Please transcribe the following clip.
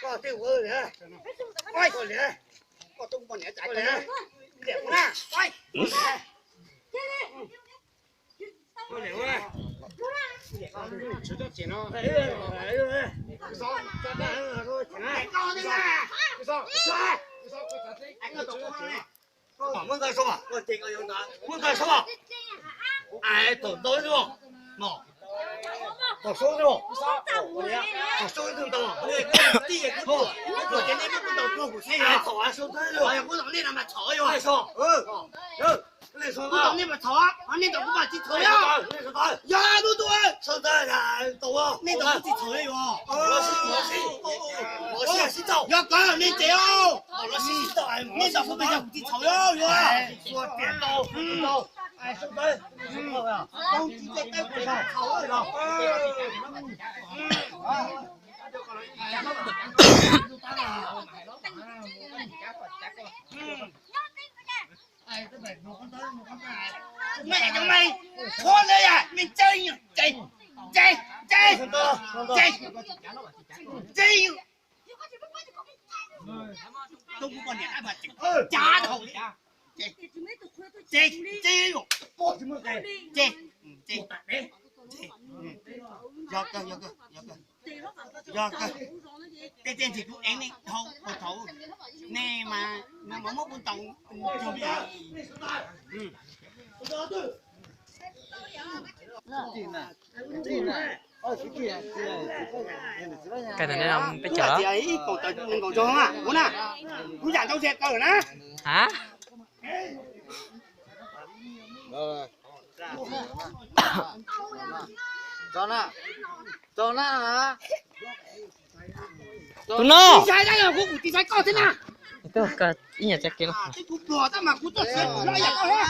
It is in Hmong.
Koj tej ua li, koj li, koj tub poj niam cas koj li, liam kuv na, koj li, koj li ua, tswv tsob txiv no, koj li, koj li, koj li, Muab ntawd saib, muab ntawd saib, es thaum ntawd no, thaum saub no, thaum saub ntawd ntawd, kuv tij kuv tuam, kuv tuam ces nej muab kuv ntaus pluag kuv thiab yog thaum saub ntawd, kuv ntaus nej no mas txhaum yog, kuv ntaus nej mas txhaum, nej ntaus kuv mas tsis txhaum yog, yog hnub tuaj saub ntawd, nej ntaus kuv tsis txhaum yog, yog kawg nej ces, nej ntaus kuv mas yog kuv tsis txhaum yog, yog. Mej cov mej, qhuab li mej tsev, tsev, tsev, tsev, tub kuv poj niam, cav dhau li, tsev, tsev, tsev, yog kawg, yog kawg, yog kawg, yog kawg, tej tej ntsis kuv ev nej dhau puag thaum, nej mas, nej mas muab kuv ntaus cuag li. Kawg thaum nej no peb caug los? Ib kaum tawm nkaus zog na, kuv na, kuv yam ntau zog kawg na. Ha? Tso na, tso na. Tus no. Ib nyuag tsa kev no. Kuv pluag tab mas kuv tuaj siav kuv no yam koj thiab.